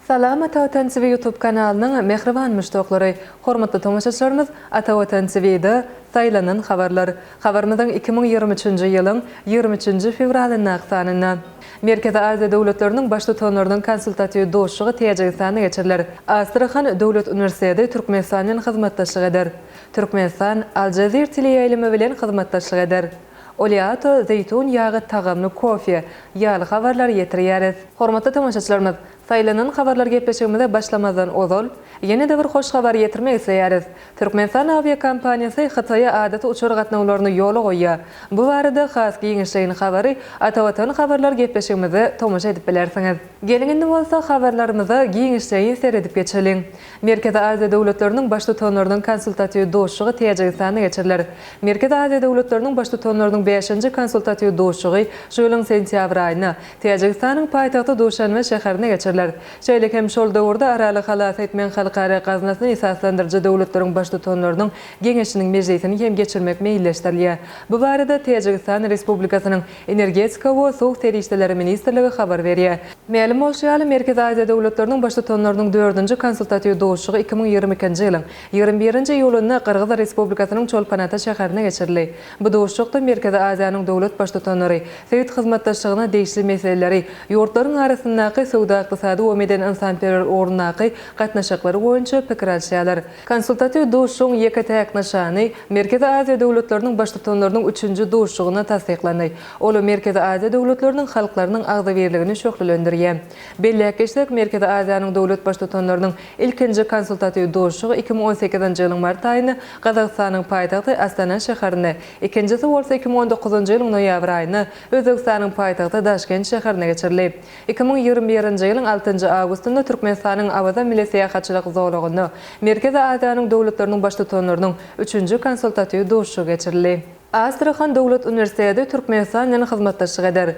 Salam Ata Watan TV YouTube kanalynyň mähriban muşdaklary! Hormatly tomaşaçylarymyz Ata Watan TV-de Saýlanan habarlar habarymyzyň 2023-nji ýylyň 23-nji fewralyndaky sanynda. Merkezi Aziýa döwletleriniň Baştutanlarynyň konsultatiw duşuşygy Täjigistanda geçiriler. Astrahan döwlet uniwersiteti Türkmenistan bilen hyzmatdaşlyk eder. Türkmenistan Al Jazeera teleýaýlymy bilen hyzmatdaşlyk eder. Oleato zeýtun ýagy tagamly kofe ýaly habarlary ýetirýäris. Hormatly tomaşaçylarymyz, Saýlanan habarlar gepleşigimize başlamazdan ozal, ýene-de bir hoş habary ýetirmek isleýäris. Türkmenistan awiakompaniýasy Hytaýa adaty uçar gatnawlaryny ýola goýýar. Bu barada has giňişleýin habary Atavatan habarlar gepleşigimizde tomaşa edip bilersiňiz. Geliň indi bolsa habarlarymyza giňişleýin seredip geçeliň. Merkezi Aziýa döwletleriniň Baştutanlarynyň konsultatiw duşuşygy Täjigistanda geçiriler. Merkezi Aziýa döwletleriniň Baştutanlarynyň bäşinji konsultatiw duşuşygy şu ýylyň sentýabr aýynda, Täjigistanyň paýtagty Duşanbe şäherinde geçiriler. Şeýle hem şol döwürde Araly halas etmegiň halkara gaznasyny esaslandyryjy döwletleriň Baştutanlarynyň Geňeşiniň mejlisini hem geçirmek meýilleşdirilýär. Bu barada Täjigistan Respublikasynyň Energetika we suw serişdeleri ministrligi habar berýär. Mälim bolşy ýaly, Merkezi Aziýa döwletleriniň Baştutanlarynyň dördünji konsultatiw duşuşygy 2022-nji ýylyň 21-nji iýulynda Gyrgyz Respublikasynyň Çolpan-Ata şäherinde geçirildi. Bu duşuşykda Merkezi Aziýanyň döwlet Baştutanlary sebit hyzmatdaşlygyna degişli meseleleri, ýurtlaryň arasyndaky söwda-ykdysady we medeni-ynsanperwer ugrundaky gatnaşyklary boýunça pikir alşýarlar. Konsultatiw duşuşygyň ýeke-täk nyşany Merkezi Aziýa döwletleriniň Baştutanlarynyň üçünji duşuşygynda tassyklandy. Ol Merkezi Aziýa döwletleriniň halklarynyň agzybirligini şöhlelendirýär. Belläp geçsek, Merkezi Aziýanyň döwlet Baştutanlarynyň ilkinji konsultatiw duşuşygy 2018-nji ýylyň mart aýynda Gazagystanyň paýtagty Astana şäherinde, ikinjisi bolsa 2019-njy ýylyň noýabr aýynda Özbegistanyň paýtagty Daşkent şäherinde geçirildi. 2021-nji ýylyň altynjy awgustynda Türkmenistanyň Awaza milli syýahatçylyk zolagynda Merkezi Aziýanyň döwletleriniň Baştutanlarynyň üçünji konsultatiw duşuşygy geçirildi. Astrahan döwlet uniwersiteti Türkmenistan bilen hyzmatdaşlyk eder.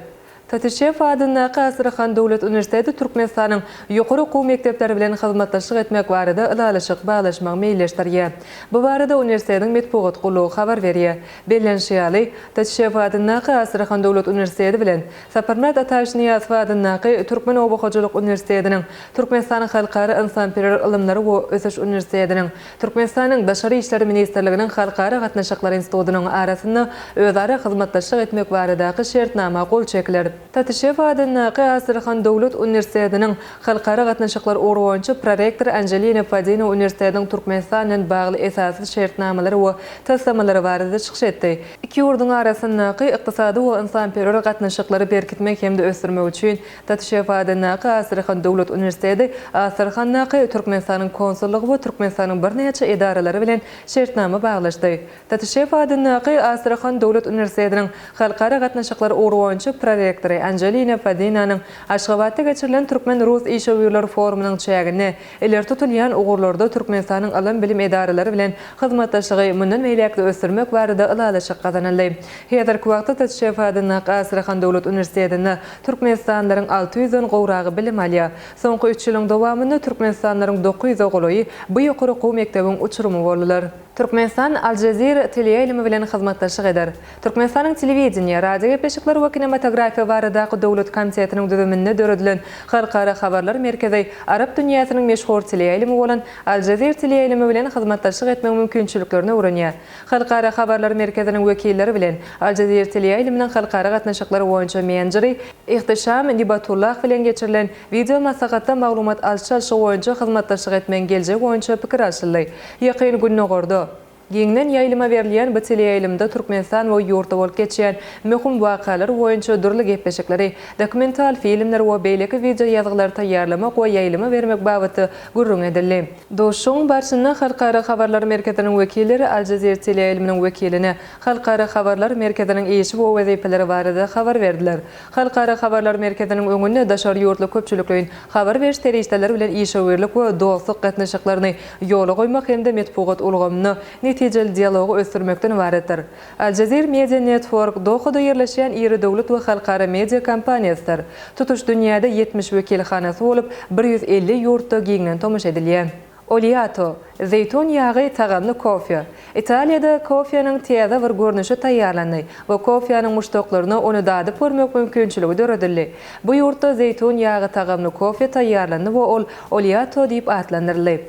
Tatişew adyndaky Astrahan döwlet uniwersiteti Türkmenistanyň ýokary okuw mekdepleri bilen hyzmatdaşlyk etmek barada ylalaşyk baglaşmagy meýilleşdirýär. Bu barada uniwersitetiň metbugat gullugy habar berýär. Bellenişi ýaly, Tatişew adyndaky Astrahan döwlet uniwersiteti bilen Saparmyrat Ataýewiç Nyýazow adyndaky Türkmen oba hojalyk uniwersitetiniň, Türkmenistanyň Halkara ynsanperwer ylymlary we ösüş uniwersitetiniň, Türkmenistanyň Daşary işler ministrliginiň Halkara gatnaşyklary institutynyň arasynda özara hyzmatdaşlyk etmek baradaky şertnama gol çekiler. Tatişew adyndaky Astrahan döwlet uniwersitetiniň Halkara gatnaşyklar ugry boýunça prorektory Anželina Fadina uniwersitetiniň Türkmenistan bilen bagly esasy şertnamalary we taslamalary barada çykyş etdi. Iki ýurduň arasyndaky ykdysady we ynsanperwer gatnaşyklary berkitmek hem-de ösdürmek üçin Tatişew adyndaky Astrahan döwlet uniwersiteti Astrahandaky Türkmenistanyň konsullygy we Türkmenistanyň birnäçe edaralary bilen şertnama baglaşdy. Tatişew adyndaky Astrahan döwlet uniwersitetiniň Halkara gatnaşyklar ugry boýunça prorektory Anželina Fadinanyň Aşgabatda geçirilen türkmen-rus işewürler forumynyň çäginde ileri tutulýan ugurlarda Türkmenistanyň ylym-bilim edaralary bilen hyzmatdaşlygy mundan beýläk-de ösdürmek barada ylalaşyk gazanyldy. Häzirki wagtda Tatişew adyndaky Astrahan döwlet uniwersitetinde türkmenistanlylaryň 600-den gowragy bilim alýar. Soňky üç ýylyň dowamynda türkmenistanlylaryň 900-e golaýy bu ýokary okuw mekdebiň uçurymy boldular. Türkmenistan Al Jazeera teleýaýlymy bilen hyzmatdaşlyk eder. Türkmenistanyň Telewideniýe, radiogepleşikler we kinematografiýa baradaky döwlet komitetiniň düzüminde döredilen Halkara habarlar merkezi arap dünýäsiniň meşhur teleýaýlymy bolan Al Jazeera teleýaýlymy bilen hyzmatdaşlyk etmegiň mümkinçiliklerini öwrenýär. Halkara habarlar merkeziniň wekilleri bilen Al Jazeera teleýaýlymynyň halkara gatnaşyklary boýunça menejeri Ihtişam Nibatullah bilen geçirilen wideomaslahatda maglumat alyş-çalşygy boýunça hyzmatdaşlyk etmegiň geljegi boýunça pikir alşyldy. Ýakyn Gündogarda giňden ýaýlyma berilýän bu teleýaýlymda Türkmenistan we ýurtda bolup geçýän möhüm wakalar boýunça dürli gepleşikleri, dokumental filmleri we beýleki wideoýazgylary taýýarlamak we ýaýlyma bermek babatda gürrüň edildi. Duşuşygyň barşynda Halkara habarlar merkeziniň wekilleri Al Jazeera teleýaýlymynyň wekiline Halkara habarlar merkeziniň işi we wezipeleri barada habar berdiler. Halkara habarlar merkeziniň öňünde daşary ýurtly köpçülikleýin habar beriş serişdeleri bilen işewürlik we dostluk gatnaşyklaryny ýola goýmak hem-de metbugat ulgamynda netijeli dialogy ösdürmekden ybaratdyr. Al Jazeera Media Network Dohada ýerleşýän iri döwlet we halkara media kompaniýasydyr. Tutuş dünýäde 70 wekilhanasy bolup, 150 ýurtda giňden tomaşa edilýär. Oliato, zeýtun ýagy tagamly kofe. Italiýada kofeniň täze bir görnüşi taýýarlandy we kofeniň muşdaklaryna ony dadyp görmek mümkinçiligi döredildi. Bu ýurtda zeýtun ýagy tagamly kofe taýýarlandy we ol Oliato diýip atlandyryldy.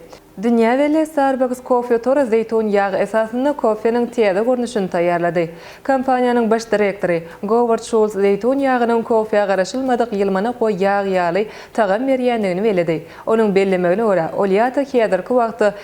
Dünýä belli Starbucks kofe tory zeýtun ýagy esasynda kofeniň täze görnüşini taýýarlady. Kompaniýanyň baş direktory Goward Şulz zeýtun ýagynyň kofä garaşylmadyk ýylmanak we ýag ýaly tagam berýändigini belledi. Onuň bellemegine görä, Oliato häzirki wagtda.